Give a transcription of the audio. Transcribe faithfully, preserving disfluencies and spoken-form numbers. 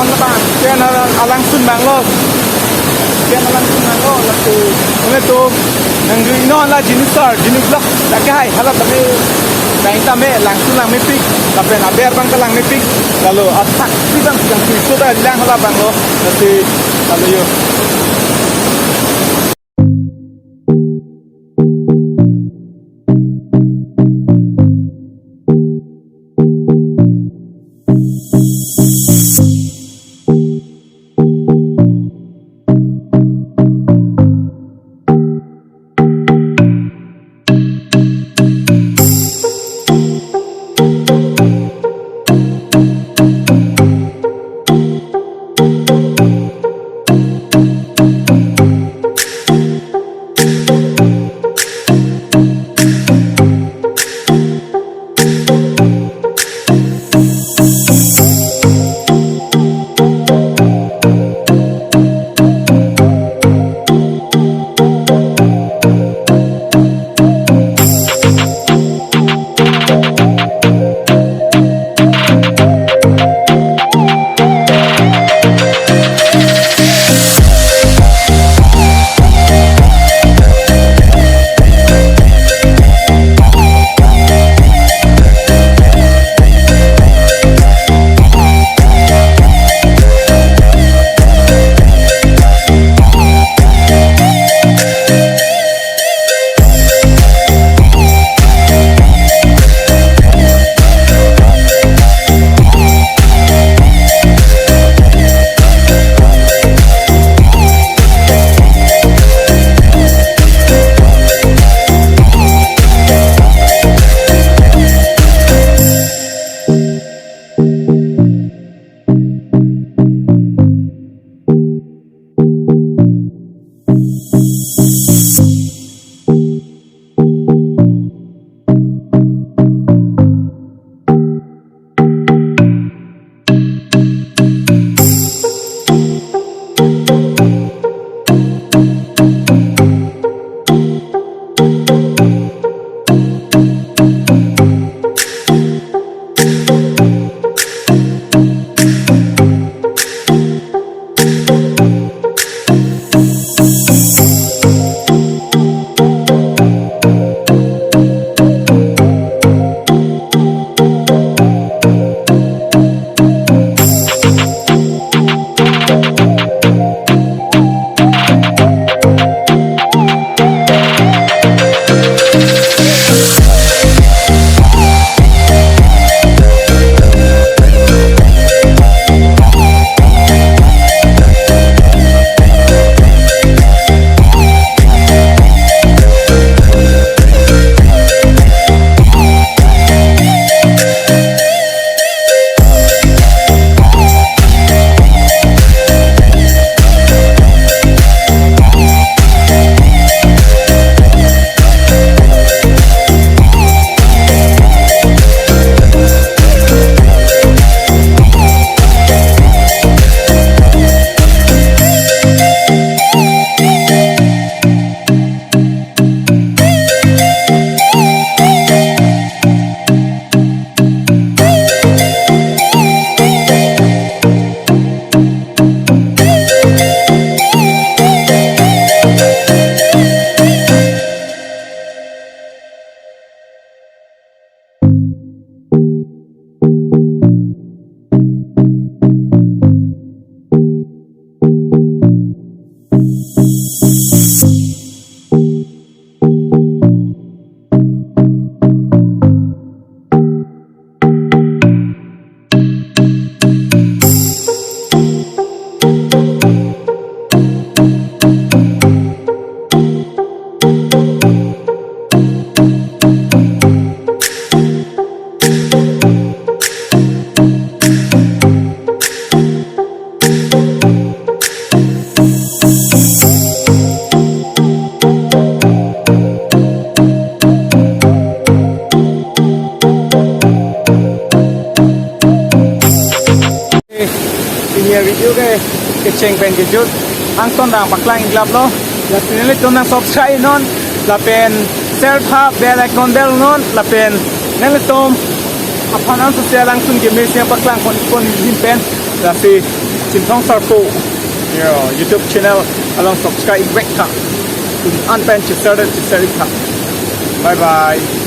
Bang, pen alang, alangsun abang lo. Pen alangsun abang lo, laso, nelitum nangdui non la Jinisar, Jini Vlog, lake hai, hala tame, bang tame, langsun langmepik, lapen aber abang ta langmepik, lalo, athak, si bang, yang suiso ta lang hala abang lo, lasi, lalo yo. Pini avideo ke kecheng pen kejut, angton dang paklang iklap lo. Lasi nelitum nang subscribe non, lapen share tha, bell icon bell non, lapen nelitum aphan an sosial langsun keme si paklang pon pon hin pen. Lasi Chinthong Sarpo, yo, YouTube channel along subscribe vek tha. Tum an pen cheshare cheshare tha. Bye bye.